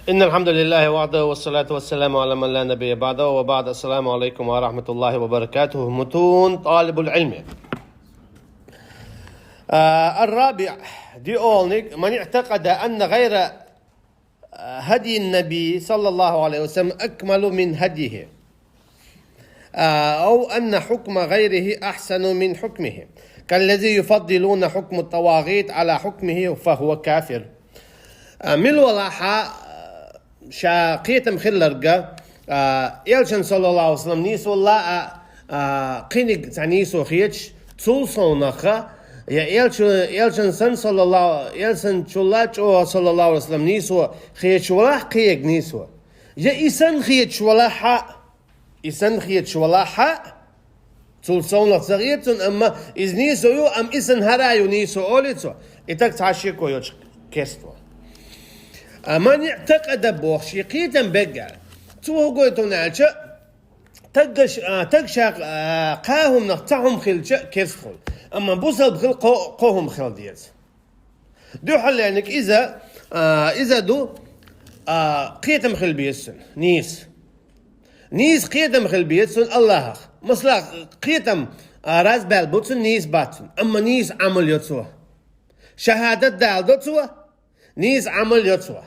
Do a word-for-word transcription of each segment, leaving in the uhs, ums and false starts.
إن الحمد لله وحده والصلاة والسلام على من لا نبي بعده وبعد. السلام عليكم ورحمة الله وبركاته. متون طالب العلم. آه، الرابع, диъолниг, من اعتقد أن غير, آه, هدي النبي صلى الله عليه وسلم أكمل من هديه, آه, أو أن حكم غيره أحسن من حكمه, كالذي يفضلون حكم الطواغيت على حكمه, فهو كافر. А, мила валахь а, ша кхетам хилларга, а, Элчан, саллаллаху алейхи ва саллам, нийсо а, а, кхиниг цхьа нийсо хеташ, цул совнаха, я Элча-, Элчан сан, саллаллаху, Элчанчул чӀоагӀа, саллаллаху алейхи ва саллам, нийсо хеташ валахь кхег нийсо. Я и сан хеташ валахь а, и сан хеташ валахь а, цул совнах ца хета цунна, амма из нийсо ю, амма и сан хӀара ю нийсо, оалий цо. И таг цхьа шеко йоцуш керста ву. А, من اعتقد боху, шен кхетам бегга. Цо хӀун гойту аьлча, таггаш-, а, таг ша, а, кхаа хӀуманах цхьа хӀума хилча керста хуьлу. Амма бусалба хила кхо, кхо хӀума хила деза. Дуьххьарлерниг иза, а, иза ду, а, кхетам хила беза цуьнан, нийса. Нийса кхетам хила беза цуьнан Аллахах. Масала, кхетам, а, разбаьлла бу цуьнан, нийса бац цуьнан, амма нийса Ӏамал йо цо. ШахӀадат даладо цо, нийса Ӏамал йо цо.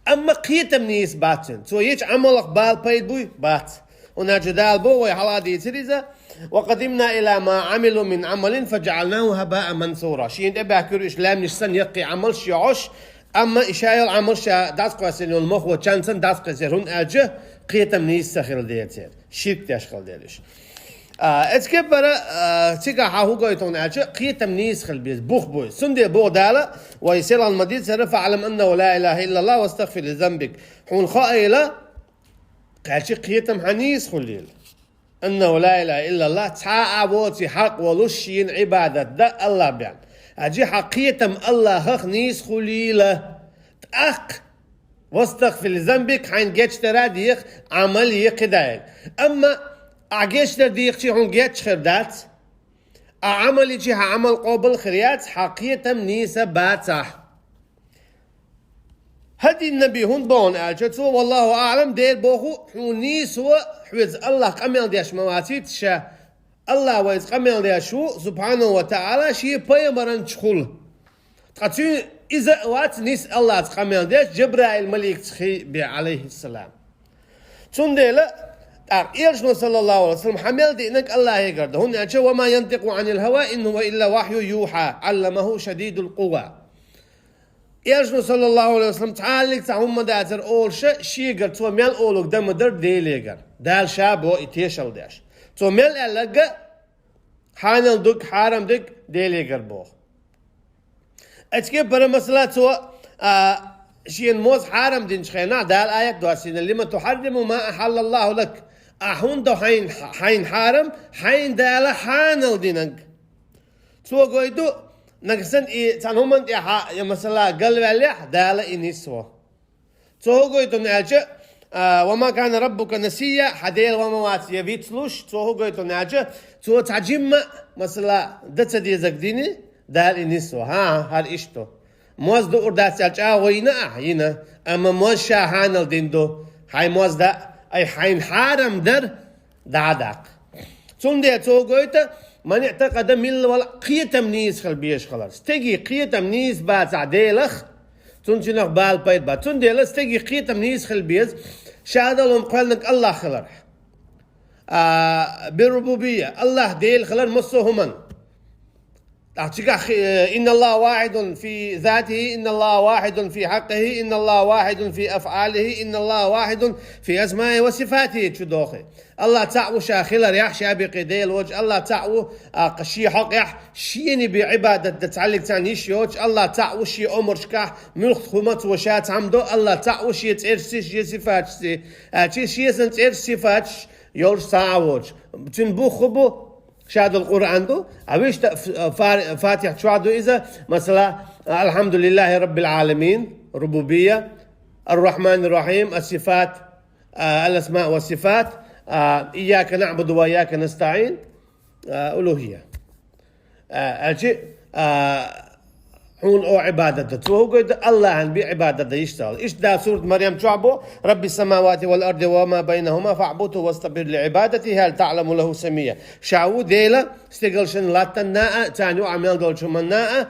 Амма кхетам нийса бац цуьнан. Цо ечу Ӏамалах бала пайда буй? Бац. ХӀунда аьлча Дала боху, вай хьалха дийцира иза: وقدمنا إلى ما عملوا من عمل فجعلناه هباء منثورا. Шена тӀебаьхкира уьш лаьмнаш санна яккхий Ӏамалш йохьуш, амма и ша йолу Ӏамалш ша дӀасакхоьссина йолу мохо чан санна дӀасакхиссира, хӀунда аьлча кхетам нийса ца хилла дела церан, ширк деш хилла дела уьш. А, эцу кепара, а, цигахь хӀун гойту аьлча, кхетам нийса хила беза, бух буй. Цундела боху Дала, вай селхана ма-дийццара: فاعلم أنه لا إله إلا الله واستغفر لذنبك. Хьуна хаийла, кхаьчи кхетам хьан нийса хуьлийла. أنه لا إله إلا الله, цхьа а воций хьакъ волуш шена Ӏибадат дан Аллах бен. Хьажи, хьан кхетам Аллахах нийса хуьлийла. ТӀаккха, واستغفر لذنبك, хьайна гечдара деха, Ӏамал е кхидӀа. Амма ахь гечдар дийхчи хьуна гечдеш хир дац, ахь Ӏамал йичи хьан Ӏамал къобал хир яц, хьан кхетам нийса бацахь. هدي النبي хӀунда боху аьлча, цо, والله أعلم, Дела боху, хьуна нийсо, хьоьца Аллах къамел деш ма вацийта ша. Аллах вайца къамел деш ву, субхьанаху ва таӀала, шен пайхамаран чухула. Ткъа цуьнан иза а вац нис Аллаца къамел деш, Жабраил маликца хи бен, алейхиссалам. Цундела, тӀаккха Элчано, саллаллаху алейхи ва саллам, хьан мел диънарг Аллахегара ду. ХӀунда аьлча: وما ينطق عن الهوى إن هو إلا وحي يوحى علمه شديد القوى. Элчано, саллаллаху алейхи ва саллам, цхьаллиг цхьа хӀумма дацара олуша, шегара цо мел олуг дан ма дара Делегара. Дала ша бо и тешал деш. Цо мел аьлларга, хьанал дог, хьарам дог Делегара боху. Эцке пара масала цо, а, шена моз хьарам динчу хенахь, Дала аят доссийна: لم تحرم ما أحل الله لك. Ахь хӀунда до хьайн, хьайн хьарам, хьайн Дала хьанал динарг? Цо гойту, нагахь санна и цхьана хӀуманна тӀехьа, я масала, галваьллехь, Дала и нисво. Цо хӀун гойту аьлча, а, وما كان ربك نسيا, хьан Дела ван ма вац я вицлуш, цо хӀун гойту аьлча, цо цхьа жимма, масала, дан ца дезарг дини, Дала и нисво. ХӀан, хӀара иштта. Моз дуур дац аьлла чӀагӀо йина ахь, йина, амма моз ша хьанал дина ду, хьайн моз даа, ай хьайн хьарам дар, дӀа а даккха. Цундела цо гойту, من اعتقد, милла вала кхетам нийса хила безаш хилар. Стегий кхетам нийса бацахь Делах, цунна цуьнах бала пайда бац. Цундела стегий кхетам нийса хила беза, шадолун кхоьллинарг Аллах хиларх. А, بالربوبية, Аллах Дела хилар массо а хӀуманна. ТӀаккха цигахь, э, إن الله واحد في ذاته، إن الله واحد في حقه، إن الله واحد في أفعاله، إن الله واحد في أسمائه وصفاته чу дохий. Аллах цхьаъ ву ша хиларехь, ша бен кхин Дела воцуш, Аллах цхьаъ ву, а, кхин шен хьокъехь, шена бен Ӏибадат дан цхьаллиг царна йиш йоцуш, Аллах цхьаъ ву шен омрашкахь, муьлхха хӀума цо ша цхьамма до, Аллах цхьаъ ву шен цӀерашций, шен сифаташций, а, шен сан цӀераш, сифаташ йолуш цхьа а воцуш. Цуьнан бух хӀун бу? Шадолу Къуръан ду, а вуьшта ф-, фар-, Фатихьа чохь ду иза, масала, الحمد لله رب العالمين, рубубия, الرحمن الرحيم, ас-сифат, а, الأسماء والصفات, а, إياك نعبد وإياك نستعين, а, улухия. А, аьлчи, а, Хьуна о Ӏибадат да. Цо хӀу гойту, Аллахьан бе Ӏибадат да иштта аьлла. Иштта Дала сурат Марьям чохь бо: «رب السماوات والأرض وما بينهما فاعبده واصطبر لعبادته هل تعلم له سميا». Ша ву Дела, стигалшна, латтанна а, царна юкъахь мел долчу хӀуманна а.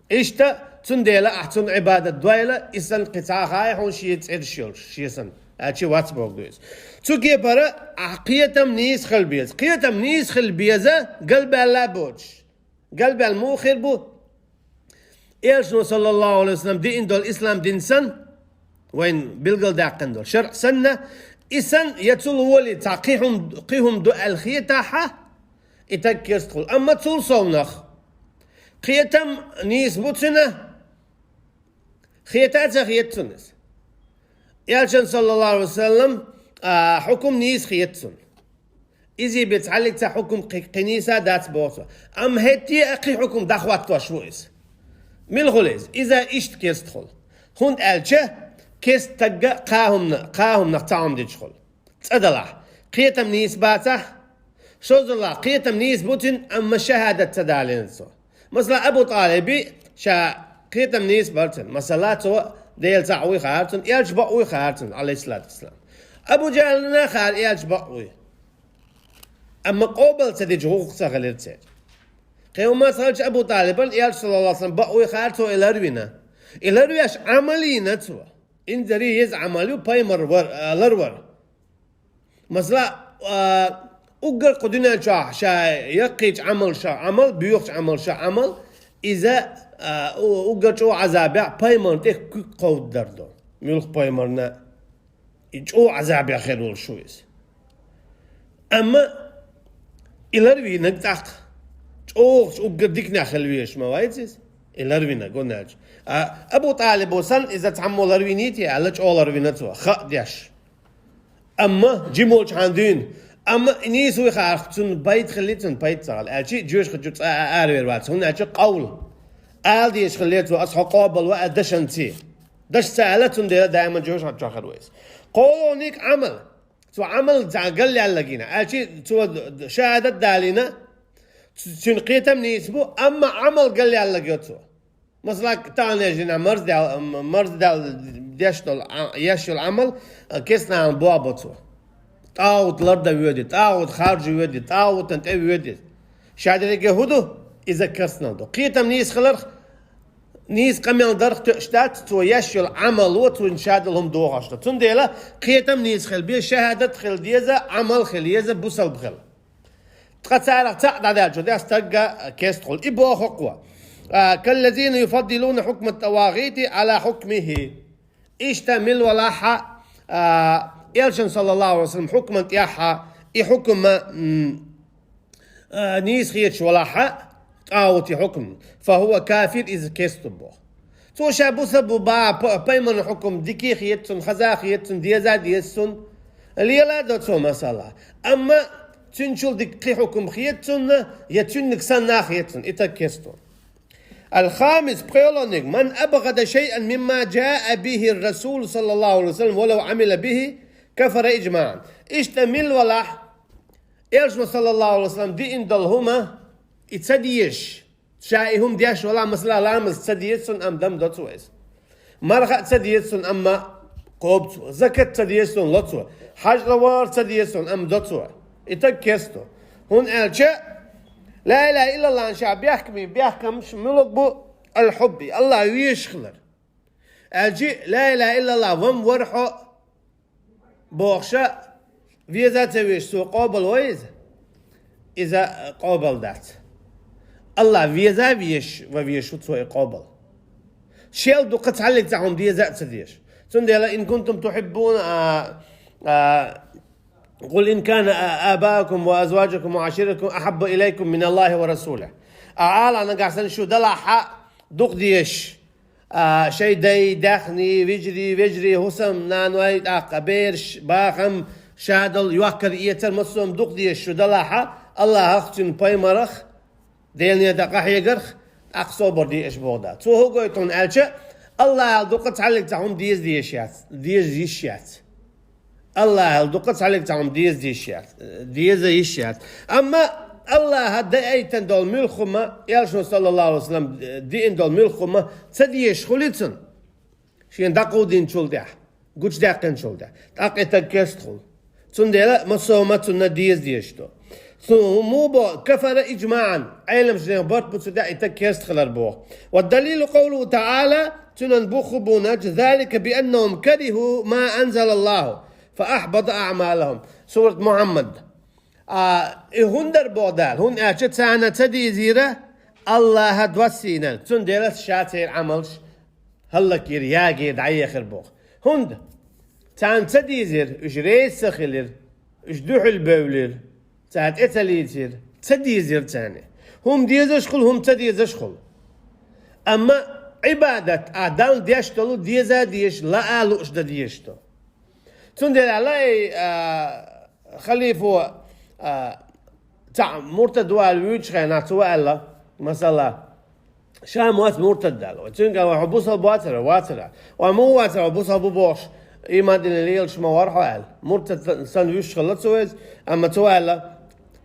Иштта, цундела ахь цунна Ӏибадат дойла, и санна кхин цхьа а хаий хьуна шен цӀераш йолуш, шен санна. Аьлча вац бохург ду иза. Цу кепара ахь кхетам нийса хила беза. Кхетам нийса хила беза, галбаьлла а боцуш. Галбаьлла муха хир бу? Элчано, саллаллаху алейхи ва саллям, диъна долу ислам дин санна, вайн билгалдаьккхина долу шаръ санна, и санна, я цул волий цхьа кхин хӀума, кхин хӀума ду аьлла хетахьа, и таг керста хуьлу. Амма цул совнах, кхетам нийса бу цуьнан, хета а ца хета цунна иза. Элчан, саллаллаху алейхи ва саллям, а, хьукум нийса хета цунна. Изий бен цхьаллиг цхьа хьукум кхи-, кхин нийса а дац боху цо. Амма хӀетте а кхин хьукум дӀахӀоттош ву иза. Мила хуьлу иза? Иза иштта керста хуьлу. ХӀунда аьлча керста стагга кхаа хӀуманах, кхаа хӀуманах цхьа хӀума дича хуьлу. ЦӀа далахь, кхетам нийса бацахь, шозалахь, кхетам нийса бу цуьнан, амма шахӀадат ца далийна цо. Масала, Абу ТӀалиби ша кхетам нийса бара цуьнан. Масала, цо Дела цхьаъ вуй хаьара цунна, Элча бакъ вуй хаьара цунна, алейхиссалату вассалам. Абу ЖахӀлана хаьара Элча бакъ вуй. Амма къобал ца дича гӀуллакх ца хилира церан. Кхин хӀумма ца хилча, Абу ТӀалибан Элча, саллаллаху алейхи ва саллям, бакъ вуй хаьара, цо и ларвина. И ларвеш Ӏамал йина цо. Инзаре еза Ӏамал ю пайхамар вар, а, ларвар. Масала, а, уггар кху дуьнен чохь ша яккхийчу Ӏамалша Ӏамал, боьхачу Ӏамалша Ӏамал, иза, а, у-, уггар чӀогӀа Ӏазабехь пайхамарна тӀе куьг кховдадар ду. Муьлхха пайхамарна и чӀогӀа Ӏазабехь хир волуш ву иза. Амма и ларвинарг тӀаккха чӀогӀа уггар диканехь хила везаш ма вац иза. И ларвинарг гунаьлча. А, Абу ТӀалибо санна, иза цхьаммо ларвинийти аьлла, чӀогӀа ларвина цо, хаа деш. Амма жима волчу хьан дуьйна. Амма и нийса вуй хаьара, цунна пайда хилли, цунна пайда ца хилла. Аьлчи, жоьжахати чу цкъа а аравер вац. ХӀунда аьлча къовла. Ала дезаш хилли цо, аса хьо къобал ван аьлла, дашанций. Даш ца аьлла, цундела даиман жоьжахати чохь хир ву иза. КхоалгӀаниг Ӏамал. Цо Ӏамал цхьа галъяьллаг йина. Аьлчи, цо шахӀадат далийна, цу-, цуьнан кхетам нийса бу, амма Ӏамал галъяьллаг йо цо. Масала, таханлерчу дийнахь марздал, марздал деш долу, а, еш йолу Ӏамал, а, кестнахьан боху бо цо. ТӀагӀут лардан воьду, тӀагӀут харжа воьду, тӀагӀутан тӀе воьду. Ша дерриге хӀун ду? Иза керстанал ду. Кхетам нийса хиларх, нийса къамел дарх тоьаш дац, цо еш йолу Ӏамало цунна шадолу хӀума дохош ду. Цундела кхетам нийса хила беза, шахӀадат хила деза, Ӏамал хила еза, бусалба хила. Ткъа царах цхьаъ дӀадаьлча, деш стагга кест хуьлу. И боху кхо. А, «كالذين يفضلون حكم الطواغيت على حكمه». Иштта мила валахьа, а, Элчан, саллаллаху алейхи ва саллям, хьукман тӀехьа, и хьукма, м, а, нийса хеташ валахьа, тӀагӀути хьукм. «فهو كافر», иза кест ву боху. Цо ша бусалба ву бахьа, па-, пайхамаран хьукум дика хета цунна, хаза хета цунна, деза а деза цунна, лела а до цо масала. Амма цуьнчул дика кхин хьукум хета цунна, я цуьнниг санна хета цунна, и таг кест ву. الخامس, пхоьалгӀаниг: «من أبغض شيئا مما جاء به الرسول صلى الله عليه وسلم ولو عمل به كفر إجماعا». Иштта мила валахь, Элчано, саллаллаху алейхи ва саллям, диъна долу хӀума, и ца дезаш, ша и хӀума деш валахь, масала, ламаз ца деза цунна, амма дам до цо иза. Марха а ца деза цунна, амма кхобу цо. Закат ца деза цунна, ло цо. Хьажла вар ца деза цунна, амма до цо. И таг кест ву. ХӀунда аьлча, ла илаха иллаллахьан ша бехкамийн бехкамаш муьлха бу? Аль-хьубби, Аллах везаш хилар. Аьлчи, ла илаха иллаллах, ван вара хьо бохуша, веза а ца везаш, цо къобал вай иза? Иза къобал дац. Аллах веза а везаш, ва везаш ву цо и къобал. Шел дукха цхьаллиг цхьа хӀума деза а ца дезаш. Цундела: «إن كنتم تحبون، а, а, قل إن كان آباؤكم وأزواجكم وعشيرتكم أحب إليكم من الله ورسوله». А, ала нагахь санна шу далахьа дукха дезаш, а, шайн дай, даьхни, вежарий, вежарий, хӀусам, наной, тӀаккха бераш, бахам, шадолу, йохкар, эцар, массо а дукха дезаш шу далахьа, Аллахах, цуьнан пайхамарах, Делан некъа тӀе къахьегарх, тӀаккха собар де аша боху Дала. Цо хӀун гойту хьуна аьлча, Аллахьал дукха цхьаллиг цхьа хӀума деза дезаш яц, деза йиш яц. Аллахьал дукха цхьаллиг цхьа хӀума деза йиш яц, деза йиш яц. Амма Аллахьа дайтина долу муьлхха хӀума, элчано, саллаллаху Ӏалайхи ва саллам, диъна долу муьлхха хӀума ца дезаш хуьлу цунна, шена дӀакховдийначул тӀаьхьа, гучудаьккхинчул тӀаьхьа, тӀаккха и стаг керста хуьлу. Цундела массо а хӀума цунна деза дезаш ду. Цу хӀума бо кафара иджмаӀан, Ӏеламнаха барт бу цу тӀехь и стаг керста хилар боху. والدليل قوله تعالى, цуьнан бух бу боху: ذلك بأنهم كرهوا ما أنزل الله فأحبط أعمالهم. Сурат Мухьаммад. А, и хӀунда дара боху Дала? ХӀунда аьлча царна ца дезира Аллахьа доссийнарг, цундела ша церан Ӏамалш хӀаллакйира, ягийра, дӀаехира боху. ХӀунда? Царна ца дезира, уьш реза ца хилира, уьш дуьхьал бевлира, цара тӀе ца лийцира, ца дезира царна. ХӀума дезаш хуьлу, хӀума ца дезаш хуьлу. Амма Ӏибадат, а, Далла деш долу деза а дезаш, лаа а лууш дан дезаш ду. Цундела аьлла, ай, а, халифо, а, цхьаъ муртад ву аьлла вуьйцучу хенахь цо аьлла, масала, ша моьтту муртад даьлла. Вай цуьнга аьлла, вай хьо бусалба вацара, вацара. Вай муха вацара, вай бусалба бу бохуш, ийман дина лелаш ма вара хьо аьлла. Муртад сан-, санна вуьйцуш хилла цо иза, амма цо аьлла,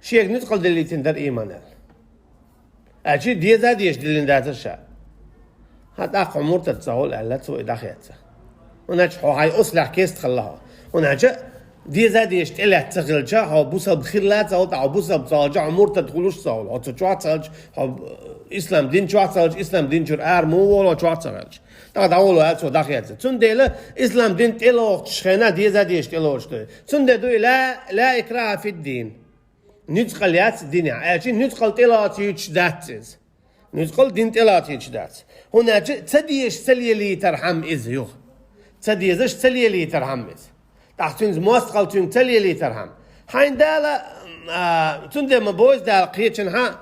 шега нуьцкъала диллийтина дара ийман аьлла. Аьлча деза а дезаш диллина дацара ша. ХӀан тӀаккха хьо муртад ца хуьлу аьлла, цо и дӀахецна. ХӀунда аьлча хьо хьайн ослехь керста хилла хьо. ХӀунда аьлча деза а дезаш тӀелаьцна ца хилча, хьо бусалба хилла ца хуьлу, ткъа хьо бусалба ца хилча, хьо муртад хуьлуш ца хуьлу. Хьо цу чохь ца хилча, хьо, э, ислам дин чохь ца хилча, ислам дин чуьра ара муха волу, хьо чохь ца хилча. ТӀаккха дӀаволу аьлла цо дӀахецна. Цундела ислам дин тӀелохучу хенахь деза а дезаш тӀелоцуш ду. Цундела ду и ла, ла икраха фид-дин. Нуьцкъала яц динехь. Аьлча нуьцкъала тӀелоцуьйтуш дац иза. Нуьцкъала дин тӀелоцуьйтуш дац. ХӀунда аьлча ца дезаш ца лелийтархьама иза юха. Ца дезаш ца лелийтархьама иза. ТӀаккха цуьнца мостагӀалла цуьнга ца лелийтархьама. Хьайн Дала, а, цундела ма боху Дала кхечанхьа,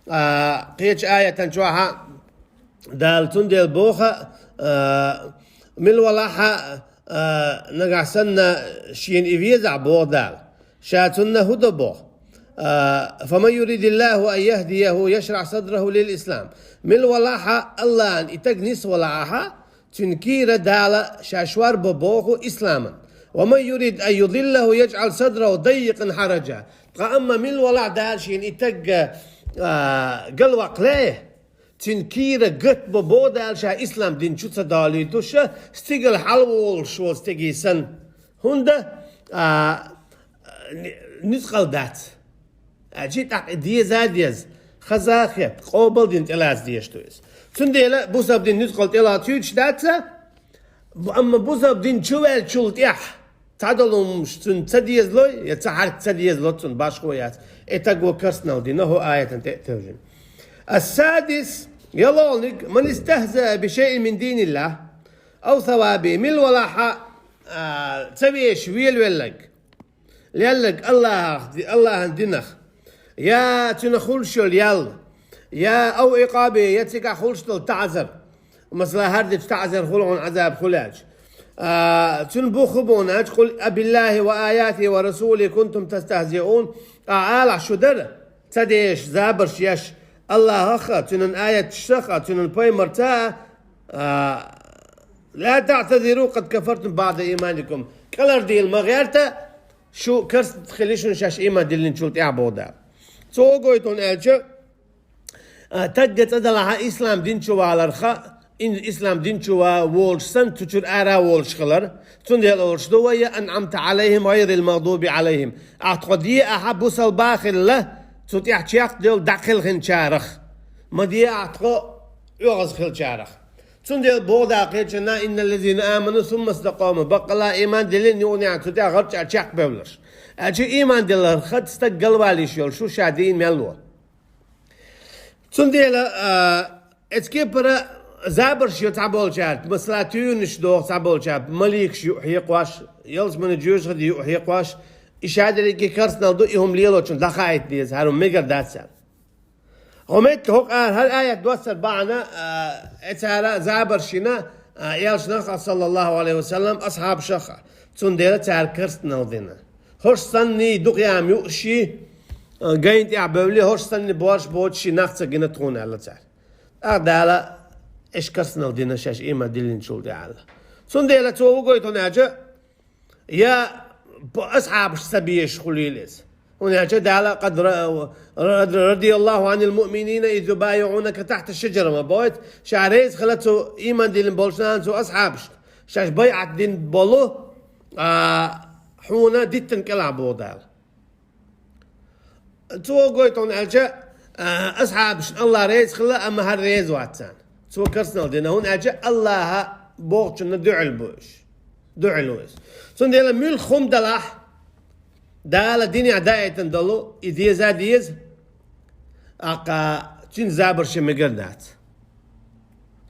а, кхечу аятан чохьа, Дала цундела боху, а, мила валахьа, а, нагахь санна шена и везахь боху Дала. Ша цунна хӀун до боху? А, فمن يرد الله أن يهديه يشرح صدره للإسلام. Мила валахьа Аллахьан и стаг нис валахьа, цуьнан кийра Дала ша шорбо боху исламан. ومن يرد أن يضله يجعل صدره ضيقا حرجا. Ткъа амма мила валахь Дала шена и стаг, а, галваккха ле, цуьнан кийра гатбо боху Дала ша ислам дин чу ца далийтуш, стигала хьалаволуш волу стеге санна. ХӀунда, а, ни-, нуьцкъала дац. Аьлча тӀаккха и деза а деза, хаза а хетта, къобал дина тӀелаца дезаш ду иза. Цундела бусалба дин нуьцкъала тӀелоцуьйтуш дац, амма бусалба дин чу ваьллачул тӀаьхьа цхьадолу хӀумаш цунна ца дезало, я цхьа хьарк ца дезало цунна башхо яц. И стаг ву керстанал дина, хӀу аятан тӀе а тевжина. السادس, ялхолниг, من استهزأ بشيء من دين الله أو ثوابه. Мила валахьа, а, ца везаш велавелларг, лелларг Аллахьах, Аллахьан динах, я цуьнан хуьлуш йолу ял, я أو عقابه, я цигахь хуьлуш долу таӀзар. Масала, хӀара дечу таӀзар хуьлу хьуна, Ӏазаб хуьлу аьлча. А, цуьнан бух хӀун бу аьлча, قل أبالله وآياته ورسوله كنتم تستهزئون. Ткъа алахь шу дара, ца дезаш, забарш еш, Аллахьах а, цуьнан аяташах а, цуьнан пайхамарца а, а, لا تعتذروا قد كفرتم بعد إيمانكم. КӀелхьардийла ма гӀерта, шу керста хили шуна шаьш ийман диллинчул тӀаьхьа боху Дала. Цо гойту аьлча, а, тагга цӀа далахьа ислам дин чу валарха, ин-, ислам дин чу ва-, волуш санна, цу чуьра ара волуш хилар. Цундела олуш ду: وإذا أنعمت عليهم غير المغضوب عليهم. Ахьа тхо де ахьа бусалба хилла, цу тӀехь чекхдевлла дӀакхелхинчарах. Ма де ахьа тхо оьгӀаз хилчарах. Цундела боху Дала кхечанна: إن الذين آمنوا ثم استقاموا. Баккъалла ийман диллина юкъанехьа цу тӀехь гӀарчӀа чекхбевлларш. Аьлча ийман дилларх хатта стаг галвалийш йолуш ву ша дийна мел ву. Цундела, а, эцу кепара забарш йо цхьаболчаьрца, масала, туьйранаш доху цхьаболчаьрца, маликаш юкъа хьекхош, ялсамани жоьжахати юкъа хьекхош, и шадерриге керстанал ду, и хӀума лелочунна дӀахаийта деза, хӀара хӀума мегар дац цара. ХӀокху меттехь хӀокху ара хӀара аят доссар бахьана, а, э, цара забарш йина, а, элчанах а, саллаллаху Ӏалайхи ва саллам, асхьабашах а. Цундела цара керстанал дина. ХӀорш санний дукха яма юушший, а, гайна тӀехь бевлли, хӀорш санний борш боцушший нах ца гина тхуна, аьлла цара. ТӀаккха Дала: «Эш керстанал дина шаьш ийман диллинчул тӀаьхьа», аьлла. Цундела цо хӀун гойту аьлча, я по-, асхьабаш ца безаш хуьлийла иза, ХӀунда аьлча Дала къад ра-, ра-, радияллаху анил муъминина из юбайиъунака тахьта шаджара ма боху, ша реза хила цу ийман диллина болчу нахана, цу асхьабашна, шаьш байӀат дина болу, а, хьуна диттан кӀелахь боху Дала. Цо гойту хьуна аьлча, а, асхьабашна Аллах реза хила, амма хӀара реза вац царна. Цо керстанал дина, хӀунда аьлча Аллаха бохучунна дуьхьал бу уьш. Дуьхьал ву иза. Цундела муьлхха хӀума далахь, Дала динехь даийтина долу, и деза а деза, аккха цуьнан забар шен мегар дац.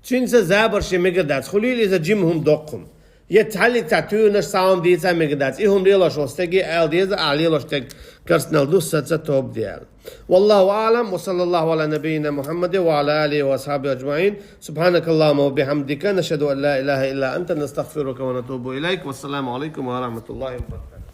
Цуьнца забар шен мегар дац. Хуьлийла иза жима хӀума, доккха хӀума. Я цхьаллиг цхьа туьйранаш, схьа хӀума дийца а мегар дац. И хӀума лелош волу стеге ала деза, ахь лелош стеган керстанал ду, саца тоба де аьлла. Валлаху аълам, ва саллаллаху ала набийина Мухаммадин ва ала алихи ва асхьабихи аджмаин. Субханакаллахумма ва бихамдика, нашхаду ан ла илаха илла анта, настагфирука ва натубу илайк. Вассаламу алайкум ва рахматуллахи ва баракатух.